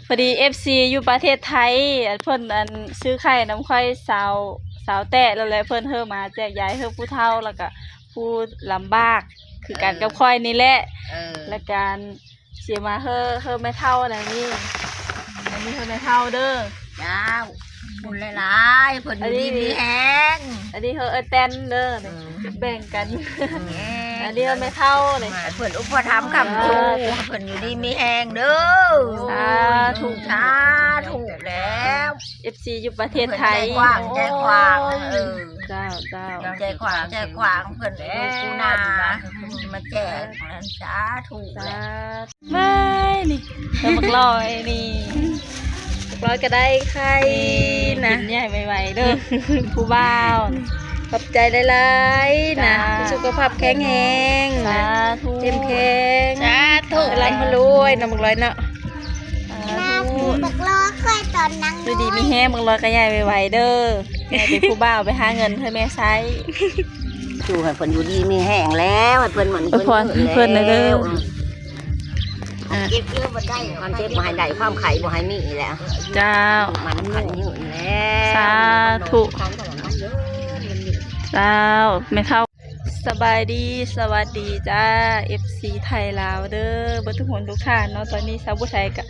ພໍດີເອັຟຊີຢູ່ປະເທດໄທ ອັນເພິ່ນອັນຊື້ໄຂ່ນຳຂ້ອຍຊາວ ຊາວແຕະ ແລ້ວແຫຼະ ເພິ່ນເຮີມາແຈກຢາຍເຮີຜູ້ເຖົ້າ ແລ້ວກະຜູ້ລຳບາກຄືກັນກັບຂ້ອຍນີ້ແຫຼະ ເອີ ແລ້ວກະຊິມາເຮີ ເຮີແມ່ເຖົ້າອັນນີ້ ອັນນີ້ເຮີແມ່ເຖົ້າເດີ. ເຈົ້າ ບຸນຫຼາຍໆ ເພິ່ນຢູ່ດີມີແຮງ ອັນນີ້ເຮີເອື້ອຍແຕນເດີ ອືມ ແບ່ງກັນ ແມ່ນ ອັນນີ້ແມ່ເຖົ້ານີ້ ໃຫ້ເພິ່ນອຸປະຖຳຄ້ຳຊູ ເອີ ໃຫ້ເພິ່ນຢູ່ດີມີແຮງເດີ ສາທຸ ສາທຸແລ້ວ ເອັຟຊີຢູ່ປະເທດໄທ ໃຈກວ້າງ ໃຈກວ້າງ ເອີ ເຈົ້າ ເຈົ້າ ໃຈກວ້າງ ໃຈກວ້າງ ເພິ່ນເອີຍ ກູນາ ມາແຈກ ສາທຸ ສາທຸແລ້ວ. ໄວ້ນີ້ ເອີ ບັກຫຼອຍນີ້ ບັກຫຼອຍກໍໄດ້ໄຂ່ນະ ກິນໃຫຍ່ໄວໆເດີ ຜູ້ບ່າວ ຂອບໃຈຫຼາຍໆນະ ສາທຸ ສຸຂະພາບແຂງແຮງນະ ສາທຸ ເຂັ້ມແຂງ ສາທຸ ລ່ຳລວຍນະ ບັກຫຼອຍເນາະ ສາທຸ ບັກຫຼອຍຂ້ອຍຕອນນັ່ງຢູ່ດີມີແຮງ ບັກຫຼອຍກໍໃຫຍ່ໄວໆເດີ ໃຫ້ເປັນຜູ້ບ່າວໄປຫາເງິນໃຫ້ແມ່ໃຊ້ ສູ້ໃຫ້ເພິ່ນຢູ່ດີມີແຮງແລ້ວ ໃຫ້ເພິ່ນໝັ້ນ ອວຍພອນໃຫ້ເພິ່ນເດີ ເອີ ອ່າ ເຈັບເຍອະບໍ່ໄດ້ ຄວາມເຈັບບໍ່ໃຫ້ໄດ້ ຄວາມໄຂ້ບໍ່ໃຫ້ມີແລ້ວ ເຈົ້າ ມັນຄັນຍືນແລ້ວ ສາທຸ ເຈົ້າ ແມ່ເຖົ້າ ສະບາຍດີ ສະຫວັດດີຈ້າ ເອັຟຊີໄທລາວເດີ ເບິດທຸກຄົນທຸກທ່ານເນາະ ຕອນນີ້ສາວຜູ້ໄທກະ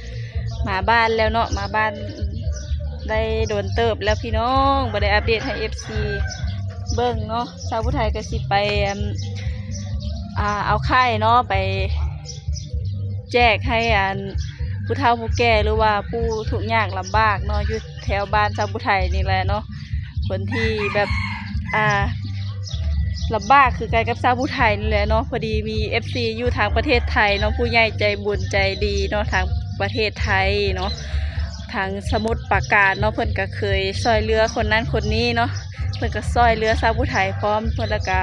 ມາບ້ານແລ້ວເນາະ ມາບ້ານໄດ້ດົນເຕີບແລ້ວພີ່ນ້ອງ ບໍ່ໄດ້ອັບເດດໃຫ້ເອັຟຊີເບິ່ງເນາະ ສາວຜູ້ໄທກະຊິໄປ ອັນ ອ່າ ເອົາໄຂ່ເນາະ ໄປແຈກໃຫ້ອັນຜູ້ເຖົ້າຜູ້ແກ່ ຫຼືວ່າຜູ້ທຸກຍາກລຳບາກເນາະ ຢູ່ແຖວບ້ານຊາວຜູ້ໄທນີ້ແຫຼະເນາະ ຄົນທີ່ແບບ ອ່າ ລຳບາກຄືກັນກັບຊາວຜູ້ໄທນີ້ແຫຼະເນາະ ພໍດີມີເອັຟຊີຢູ່ທາງປະເທດໄທເນາະ ຜູ້ໃຫຍ່ໃຈບຸນໃຈດີເນາະ ທາງປະເທດໄທເນາະ ທາງສະໝຸດປາການເນາະ ເພິ່ນກະເຄີຍຊ່ອຍເຫຼືອຄົນນັ້ນຄົນນີ້ເນາະ ເພິ່ນກໍຊ່ອຍເຫຼືອຊາວຜູ້ໄທພ້ອມ ເພິ່ນ ແລ້ວກະ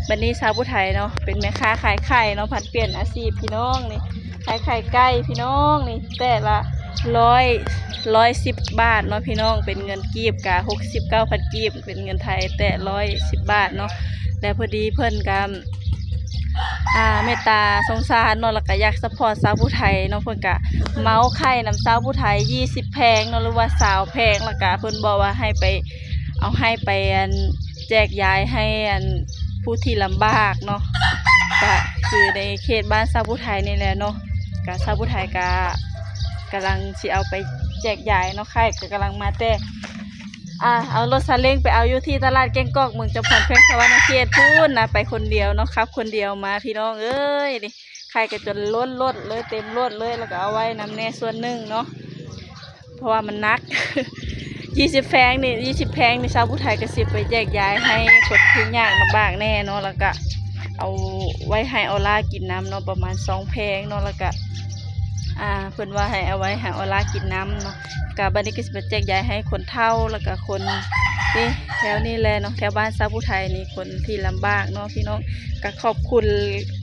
ບັດນີ້ຊາວຜູ້ໄທເນາະ ເປັນແມ່ຄ້າຂາຍໄຂ່ເນາະ ຜັດປ່ຽນອາຊີບພີ່ນ້ອງນີ້ ຂາຍໄຂ່ໄກ່ພີ່ນ້ອງນີ້ ແຕ່ລະຮ້ອຍ ຮ້ອຍສິບບາດເນາະພີ່ນ້ອງ ເປັນເງິນກີບກະຫົກສິບເກົ້າພັນກີບ ເປັນເງິນໄທແຕ່ຮ້ອຍສິບບາດເນາະ ແລະ ພໍດີເພິ່ນກະ ອ່າ ເມດຕາສົງສານເນາະ ແລ້ວກະຢາກຊັບພອດຊາວຜູ້ໄທເນາະ ເພິ່ນກະເໝົາໄຂ່ນຳຊາວຜູ້ໄທ ຊາວແຜງເນາະ ຫຼືວ່າຊາວແຜງ ແລ້ວກະເພິ່ນບອກວ່າໃຫ້ໄປ ເອົາໄຂ່ໄປ ອັນ ແຈກຢາຍໃຫ້ ອັນ ຜູ້ທີ່ລຳບາກເນາະ ກະຄືໃນເຂດບ້ານຊາວຜູ້ໄທນີ້ແຫຼະເນາະ ກະຊາວຜູ້ໄທກະກຳລັງຊິເອົາໄປແຈກຢາຍເນາະ ໄຂ່ກະກຳລັງມາແຕ່ ອ່າ ເອົາລົດຊາເລັງໄປເອົາຢູ່ທີ່ຕະຫຼາດແກ້ງກອກ ເມືອງຈຳພອນ ແຂວງສະຫວັນນະເຂດພຸ້ນນະ ໄປຄົນດຽວເນາະ ຂັບຄົນດຽວມາ ພີ່ນ້ອງເອີຍ ນີ້ ໄຂ່ກໍຈົນລົ້ນລົດເລີຍ ເຕັມລົດເລີຍ ແລ້ວກໍເອົາໄວ້ນຳແດ່ສ່ວນໜຶ່ງເນາະ ເພາະວ່າມັນໜັກ ຊາວແຜງນີ້ ຊາວແຜງນີ້ ຊາວຜູ້ໄທກໍຊິໄປແຈກຢາຍໃຫ້ຄົນທີ່ຍາກລຳບາກແດ່ເນາະ ແລ້ວກໍເອົາໄວ້ໃຫ້ອອລາກິນນຳເນາະ ປະມານສອງແຜງເນາະ ແລ້ວກໍ ອ່າ ເພິ່ນວ່າໃຫ້ເອົາໄວ້ໃຫ້ອອລາກິນນຳເນາະ ກະບັດນີ້ກໍຊິໄປແຈກຢາຍໃຫ້ຄົນເຖົ້າ ແລ້ວກະຄົນນີ້ ແຖວນີ້ແຫຼະເນາະ ແຖວບ້ານຊາວຜູ້ໄທນີ້ ຄົນທີ່ລຳບາກເນາະ ພີ່ນ້ອງ ກະຂອບຄຸນ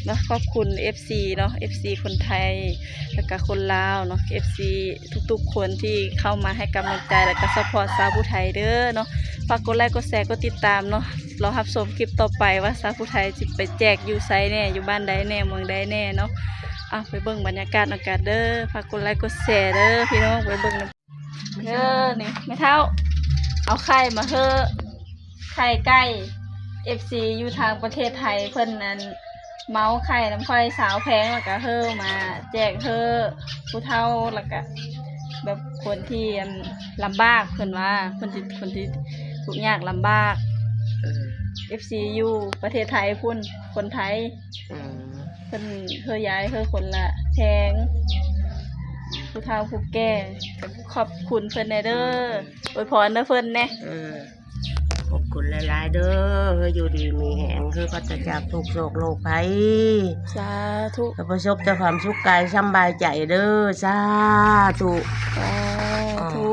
ເນາະ ຂອບຄຸນເອັຟຊີເນາະ ເອັຟຊີຄົນໄທ ແລ້ວກະຄົນລາວເນາະ ເອັຟຊີທຸກໆຄົນທີ່ເຂົ້າມາໃຫ້ກຳລັງໃຈ ແລ້ວກະຊັບພອດຊາວຜູ້ໄທເດີເນາະ ຝາກກົດໄລກົດແຊ ກົດຕິດຕາມເນາະ ລໍຮັບຊົມຄລິບຕໍ່ໄປວ່າຊາວຜູ້ໄທຊິໄປແຈກຢູ່ໃສແດ່ ຢູ່ບ້ານໃດແດ່ ເມືອງໃດແດ່ເນາະ ອ່ະ ໄປເບິ່ງບັນຍາກາດນຳກັນເດີ ຝາກກົດໄລກົດແຊເດີພີ່ນ້ອງ ໄປເບິ່ງນຳ ເດີນີ້ແມ່ເຖົ້າ ເອົາໄຂ່ມາເຮີ ໄຂ່ໄກ່ ເອັຟຊີຢູ່ທາງປະເທດໄທ ເພິ່ນນັ້ນເໝົາໄຂ່ນຳຂ້ອຍຊາວແຜງ ແລ້ວກະເຮີມາແຈກເຮີຜູ້ເຖົ້າ ແລ້ວກະແບບຄົນທີ່ ອັນ ລຳບາກ ເພິ່ນວ່າ ຄົນທີ່ ຄົນທີ່ທຸກຍາກລຳບາກ ເອີ ເອັຟຊີຢູ່ປະເທດໄທພຸ້ນ ຄົນໄທ ອືມ ເພິ່ນເຮີຢາຍເຮີຄົນລະແພງ ຜູ້ເຖົ້າຜູ້ແກ່ ກໍຂອບຄຸນເພິ່ນແດ່ເດີ ອວຍພອນເດີເພິ່ນແດ່ ເອີ ຂອບຄຸນຫຼາຍໆເດີ ເຮີຢູ່ດີມີແຮງ ເຮີປາສະຈາກທຸກໂສກໂລກໄພ ສາທຸ ເຮີປະສົບແຕ່ຄວາມສຸກກາຍສຳບາຍໃຈເດີ ສາທຸ ສາທຸ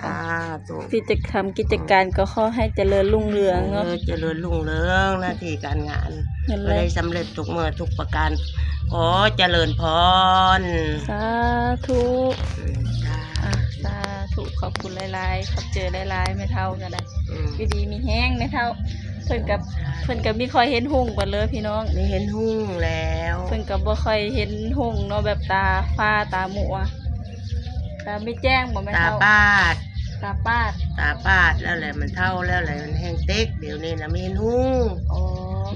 ສາທຸ ກິດຈະກຳກິດຈະການກໍຂໍໃຫ້ຈະເລີນຮຸ່ງເຮືອງເນາະ ເອີ ຈະເລີນຮຸ່ງເຮືອງ ໜ້າທີ່ການງານ ເງິນໄຫຼ ໄດ້ສຳເລັດທຸກເມື່ອທຸກປະການ ຂໍຈະເລີນພອນ ສາທຸ ອືມ ສາທຸ ອ່ະ ສາທຸ ຂອບຄຸນຫຼາຍໆ ຂອບໃຈຫຼາຍໆ ແມ່ເຖົ້າກໍໄດ້ ອືມ ຢູ່ດີມີແຮງແມ່ເຖົ້າ ເພິ່ນກໍ ເພິ່ນກໍມີຄ່ອຍເຫັນຮຸ່ງປານເລີພີ່ນ້ອງ ມີເຫັນຮຸ່ງແລ້ວ ເພິ່ນກໍບໍ່ຄ່ອຍເຫັນຮຸ່ງເນາະ ແບບຕາຟ້າຕາມົວ ຕາບໍ່ແຈ້ງບໍ່ແມ່ເຖົ້າ? ຕາປາດ ຕາປາດ ຕາປາດແລ້ວແຫຼະ ມັນເຖົ້າແລ້ວແຫຼະ ມັນແຮງເຕັກ ດຽວນີ້ນະ ມີເຫັນຮຸ່ງ ອໍ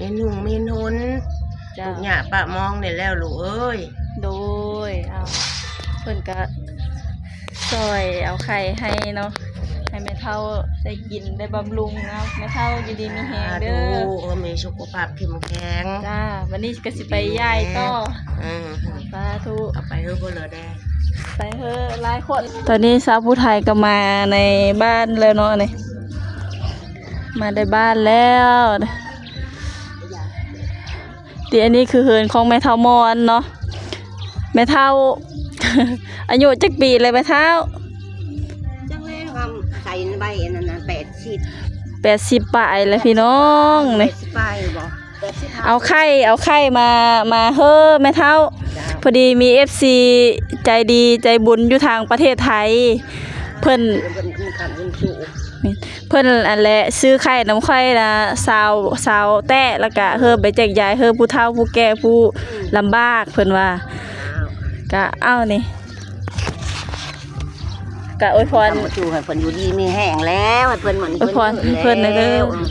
ມີເຫັນຮຸ່ງ ມີເຫັນຫົນ ເຈົ້າ ທຸກຍາກປະມອງນີ້ແລ້ວລູກເອີຍ. ໂດຍ ເອົາ ເພິ່ນກະຊ່ອຍເອົາໄຂ່ໃຫ້ເນາະ ໃຫ້ແມ່ເຖົ້າໄດ້ກິນໄດ້ບຳລຸງເນາະ ແມ່ເຖົ້າຢູ່ດີມີແຮງເດີ ສາທຸ ເອີ ມີສຸຂະພາບເຂັ້ມແຂງ ຈ້າ ບັດນີ້ກະຊິໄປຢາຍຕໍ່ ເອີ ສາທຸ ເອົາໄປເຮີເພິ່ນເລີຍແດ່ ໄປເຮີຫຼາຍຄົນ. ຕອນນີ້ສາວຜູ້ໄທກໍມາໃນບ້ານແລ້ວເນາະນີ້ ມາໃນບ້ານແລ້ວ ທີ່ອັນນີ້ຄືເຮືອນຂອງແມ່ເຖົ້າມອນເນາະ ແມ່ເຖົ້າ ອາຍຸຈັກປີແລ້ວແມ່ເຖົ້າ? ຈັກແລ້ວ ຄຳໃສ່ໃບອັນນັ້ນນະ ແປດສິບ ແປດສິບປາຍແລ້ວພີ່ນ້ອງນີ້ ແປດສິບປາຍບໍ່? ເອົາໄຂ່ ເອົາໄຂ່ມາ ມາເຮີແມ່ເຖົ້າ ເຈົ້າ ພໍດີມີເອັຟຊີໃຈດີໃຈບຸນຢູ່ທາງປະເທດໄທ ເພິ່ນ ເພິ່ນ ເພິ່ນອັນແຫຼະ ຊື້ໄຂ່ນຳຂ້ອຍນະ ຊາວ ຊາວແຕະ ແລ້ວກະເຮີໄປແຈກຢາຍ ເຮີຜູ້ເຖົ້າຜູ້ແກ່ຜູ້ ອືມ ລຳບາກ ເພິ່ນວ່າ ເຈົ້າ ກະເອົານີ້ ກະອວຍພອນ ຂໍໃຫ້ເພິ່ນຢູ່ດີມີແຮງແລ້ວ ໃຫ້ເພິ່ນໝັ້ນ ອວຍພອນໃຫ້ເພິ່ນແດ່ເດີ ອືມ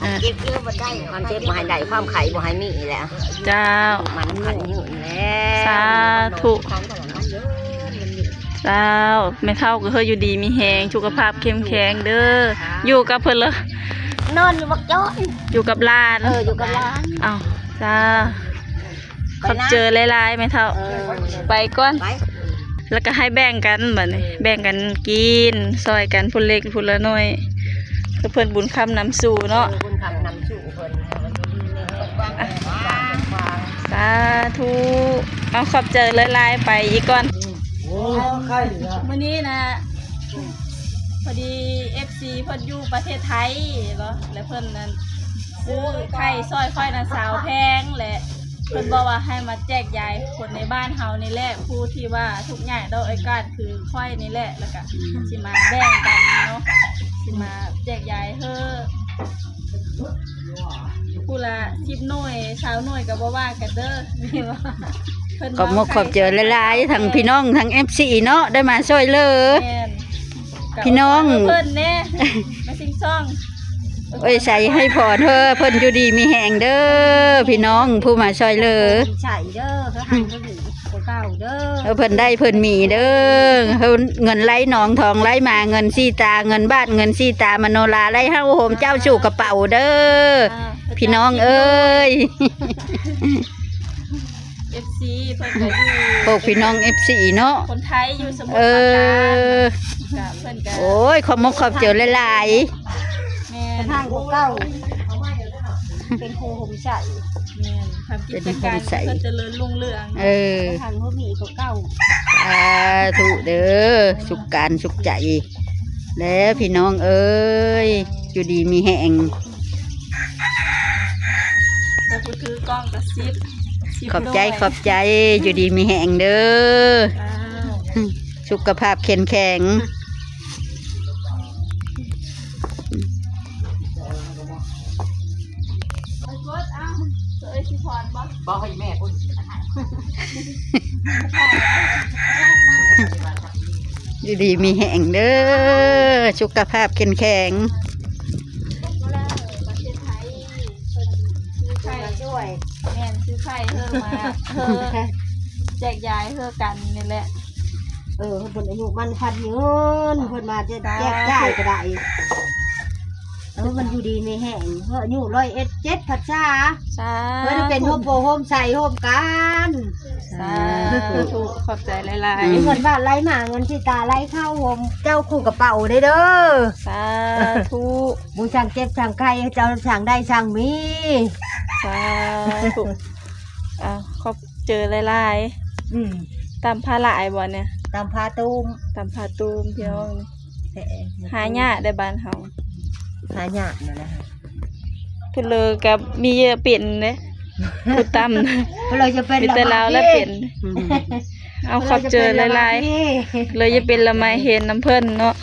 ອ່າ ເກັບເງິນບໍ່ໄດ້ ຄວາມເຈັບບໍ່ໃຫ້ໄດ້ ຄວາມໄຂ້ບໍ່ໃຫ້ມີແຫຼະ ເຈົ້າ ມັນພັນຍືນແລ້ວ ສາທຸ ເຈົ້າ ແມ່ເຖົ້າກໍເຮີຢູ່ດີມີແຮງ ສຸຂະພາບເຂັ້ມແຂງເດີ ຢູ່ກັບເພິ່ນເລີຍ ນອນຢູ່ບັກຈ້ອຍ ຢູ່ກັບຫຼານ ເອີ ຢູ່ກັບຫຼານ ເອົ້າ ສາ ຂອບໃຈຫຼາຍໆ ແມ່ເຖົ້າ ເອີ ໄປກ່ອນ ໄປ ແລ້ວກໍໃຫ້ແບ່ງກັນບັດນີ້ ແບ່ງກັນກິນ ຊ່ອຍກັນ ຜູ້ເລັກຜູ້ລະໜ້ອຍ ຄືເພິ່ນບຸນຄ້ຳນຳສູ່ເນາະ ເອີ ບຸນຄ້ຳນຳສູ່ເພິ່ນ ສາທຸ ເອົາ ຂອບໃຈຫຼາຍໆ ໄປອີກກ່ອນ ໂອ້ ໄຂ່ລະ ມື້ນີ້ນະ ພໍດີເອັຟຊີເພິ່ນຢູ່ປະເທດໄທເນາະ ແລະເພິ່ນນັ້ນ ຊື້ໄຂ່ຊ່ອຍຂ້ອຍນະ ຊາວແຜງ ແລະເພິ່ນບອກວ່າໃຫ້ມາແຈກຢາຍຄົນໃນບ້ານເຮົານີ້ແຫຼະ ຜູ້ທີ່ວ່າທຸກຍາກດ້ອຍໂອກາດຄືຂ້ອຍນີ້ແຫຼະ ແລ້ວກະ ອືມ ຊິມາແບ່ງກັນເນາະ ຊິມາແຈກຢາຍເຮີ ຜູ້ລະສິບໜ່ວຍ ຊາວໜ່ວຍກໍບໍ່ວ່າກັນເດີ ເພິ່ນ ຂອບມຸກຂອບໃຈຫຼາຍໆ ທັງພີ່ນ້ອງ ທັງເອັຟຊີເນາະ ໄດ້ມາຊ່ວຍເຫຼືອ ແມ່ນ ພີ່ນ້ອງ ເພິ່ນແດ່ ມາຊິງຊ່ອງ ໂອ້ຍ ໃສ່ໃຫ້ພອນເຮີ ເພິ່ນຢູ່ດີມີແຮງເດີ ພີ່ນ້ອງຜູ້ມາຊ່ອຍເຫຼືອ ໃສ່ເດີ ເພິ່ນໃຫ້ເພິ່ນມີກວ່າເກົ່າເດີ ເອີ ເພິ່ນໄດ້ເພິ່ນມີເດີ ເງິນໄຫຼນອງທອງໄຫຼມາ ເງິນສີ່ຕາ ເງິນບາດເງິນສີ່ຕາ ມະໂນລາໄຫຼເຮົາໂຮມເຈົ້າສູ່ກະເປົາເດີ ອ່າ ພີ່ນ້ອງເອີຍ. ເອັຟຊີເພິ່ນກໍຢູ່ ພວກພີ່ນ້ອງເອັຟຊີເນາະ ຄົນໄທຢູ່ສະໝຸດປາການ ເອີ ກໍເພິ່ນກໍ ໂອ້ຍ ຂອບມຸກຂອບໃຈຫຼາຍໆ ແມ່ນ ເປັນທາງພວກເກົ່າ ເປັນໂພໂຮມໃສ ແມ່ນ ທຳກິດຈະການ ເປັນໂພໂຮມໃສ ເພິ່ນຈະເລີນຮຸ່ງເຮືອງ ເອີ ທາງໂຮມີພວກເກົ່າ ສາທຸເດີ ສຸກການສຸກໃຈ ແລ້ວພີ່ນ້ອງເອີຍ ຢູ່ດີມີແຮງ ແລ້ວຜູ້ຖືກ້ອງກໍສິບ ສິບ ຂອບໃຈ ດ້ວຍ ຂອບໃຈ ຢູ່ດີມີແຮງເດີ ສຸຂະພາບເຂັ້ມແຂງ ບໍ່ໃຫ້ແມ່ພຸ້ນ ຢູ່ດີມີແຮງເດີ ສຸຂະພາບເຂັ້ມແຂງ ປະເທດໄທ ເພິ່ນຊື້ໄຂ່ ແມ່ນ ຊື້ໄຂ່ເຮີມາ ເຮີແຈກຢາຍເຮີກັນນີ້ແຫຼະ ເອີ ເພິ່ນອາຍຸໝັ້ນຂວັນຍືນ ເພິ່ນມາແຈກ ສາທຸ ແຈກຈ່າຍກໍໄດ້ ເອີ ມັນຢູ່ດີມີແຮງ ເພິ່ນອາຍຸຮ້ອຍເອັດ ເຈັດພັນສາ ສາທຸ ເພິ່ນເປັນໂຮມໂພໂຮມໃສໂຮມກັນ ສາທຸ ຂອບໃຈຫຼາຍໆ ເງິນບາດໄຫຼມາ ເງິນສີຕາໄຫຼເຂົ້າ ໂຮມເຈົ້າຄູ່ກະເປົາເດີ ສາທຸ ບໍ່ຊ່າງເຈັບຊ່າງໄຂ້ ເຈົ້າຊ່າງໄດ້ຊ່າງມີ ສາທຸ ອ່າ ຂອບໃຈຫຼາຍໆ ອືມ ຕຳພາຫຼາຍບໍ່ນີ້? ຕຳພາຕູມ ຕຳພາຕູມ ພີ່ນ້ອງ ແທ້ ຫາຍາກເດ້ບ້ານເຮົາ ຫາຍາກນັ້ນແຫຼະ ຜູ້ເລີກະມີເຍອະເປັນເດ້ ຜູ້ຕຳ ຜູ້ເລີຈະເປັນ ມີແຕ່ລາວລະເປັນ ອືມ ເອົາ ຂອບໃຈຫຼາຍໆ ເລີຍຈະເປັນລະໄມເຫັນນຳເພິ່ນເນາະ.